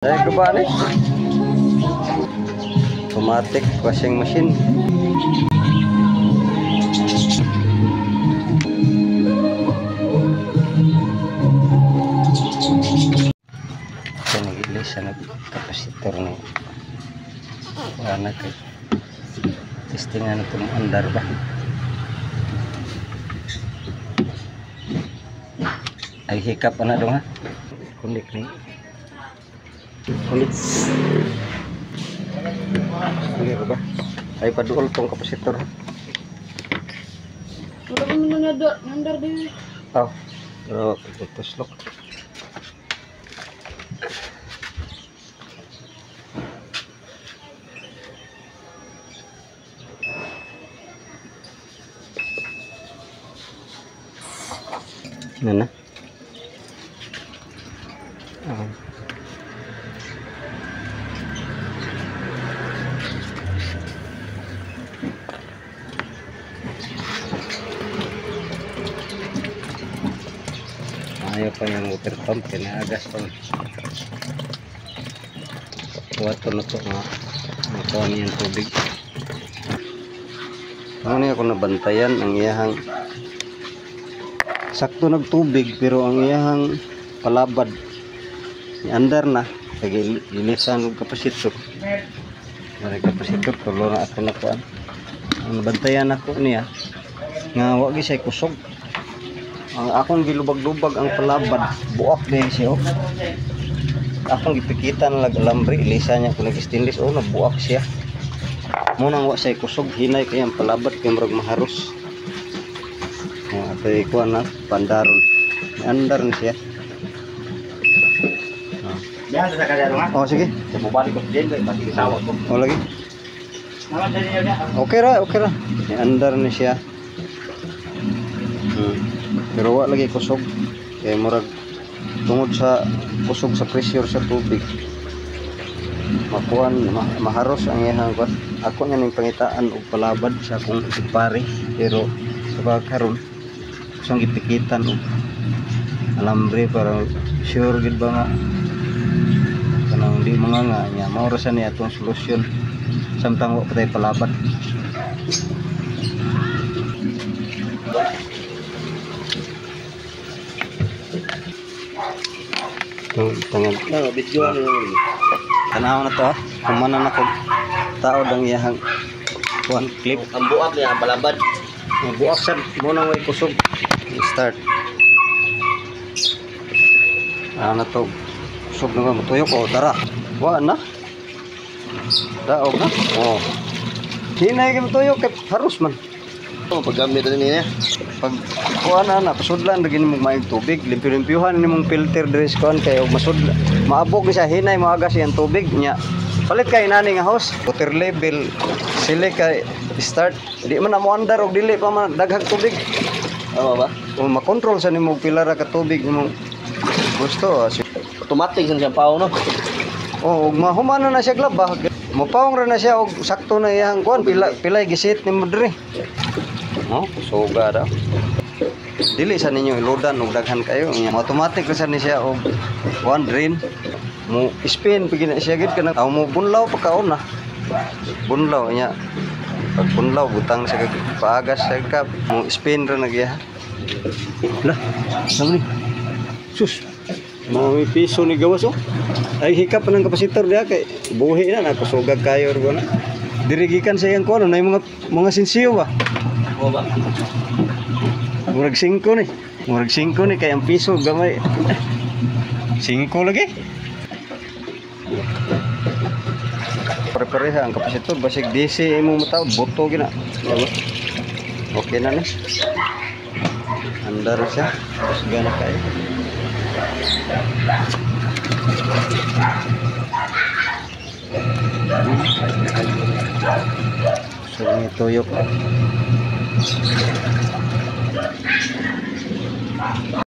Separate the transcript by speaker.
Speaker 1: Ay, guba ni. Automatic washing machine. Ito nag-ilis sa nag-kapasitor ni. Wala na kay. Testingan na itong andar ba. Ay hikap na dong ha. Kunik ni. Kunik. Clear ba? Ay paduol tong kapasitor.
Speaker 2: Wala ko nandar, nandar din.
Speaker 1: Oh. Pero tuslok. Nana. Oh. Ayaw pa yung water pump, kinaagas pa. Kuwato na ito nga. Makuha niya ang tubig. Ano niya ako nabantayan ang iyahang sakto nagtubig pero ang iyahang palabad andar na. Kaya lilisan og kapasitor. Mara kapasitor, tulo na ako nakuan. Ang nabantayan ako niya nga wa gyud siya kusog. Ang akong gilubag-lubag ang palabad, buak din siya. Oh. Akong gipikitan lag alambre, ilisa niya kung nag-stainless, oh, nabuak siya. Munang wa siya kusog, hinay kay ang palabad kay murag maharos. Oh, atoy kuan na pandaron. Andar na siya. Oh.
Speaker 3: Diyan sa kaya nga.
Speaker 1: Oh, sige.
Speaker 3: Sa mobile ko din kay pati sawa ko.
Speaker 1: Oh, lagi. Okay ra, okay ra. Andar na siya. Pero wa lagi kusog kay murag tungod sa kusog sa pressure sa tubig makuan maharos ang iyang kuan. Ako nga ning pangitaan og palabad sa akong pare pero sa karon kusang gipikitan og alambre para sure gid ba nga kanang di mga nga nya mao ra sa niya atong solusyon samtang wa pa tay palabad. Tangag
Speaker 3: na video ano.
Speaker 1: Tanaw na to ha. Humanan ako taod ang iyahang one clip.
Speaker 3: Ang buak niya ang palabad.
Speaker 1: Ang buak sad mo nang way kusog. Start. Ano na to? Kusog na ba motuyok o tara. Wa na. Daog na. Oh. Hinay kay motuyok kay haros man.
Speaker 3: Oh, paggamit na niya.
Speaker 1: Pag kuan na pasudlan ra gini mong maayong tubig, limpyo-limpyuhan nimong filter diri sa kuan kay og masudla. Maabog ni siya hinay moagas iyang tubig nya. Palit kay nani nga hose, water level sili kay start. Di man na mo andar og dili pa man daghang tubig.
Speaker 3: Tama ba?
Speaker 1: O makontrol sa nimo pila ra ka tubig imong gusto.
Speaker 3: Automatic sa siyang paong no.
Speaker 1: Oh, ug mahumana na siya glaba. Mopawong ra na siya og sakto na iyang kuan pila pilay gisit nimo diri. No, kusuga daw. Dili sa ninyo ilodan og daghan kayo. Automatic ra sa ni siya og one drain. Mo spin pigi na siya gid kanang mo bunlaw pa kaon na. Bunlaw nya. Pag bunlaw butang sa paagas sa kap, mo spin ra na giya. Lah, sama ni. Sus. Mo piso ni gawas oh. Ay hikap pa ng kapasitor diha kay buhi na nakusugag kayo ro na. Diri gikan sa iyang kuan nay mga sinsiyo ba.
Speaker 3: Mo ba?
Speaker 1: Murag 5 ni. Murag 5 ni kay ang piso gamay. 5 lagi. Pare-pareha ang kapasitor basig DC imong mataw boto gina. Okay na ni. Andar siya. Kusga na kayo. So tuyok.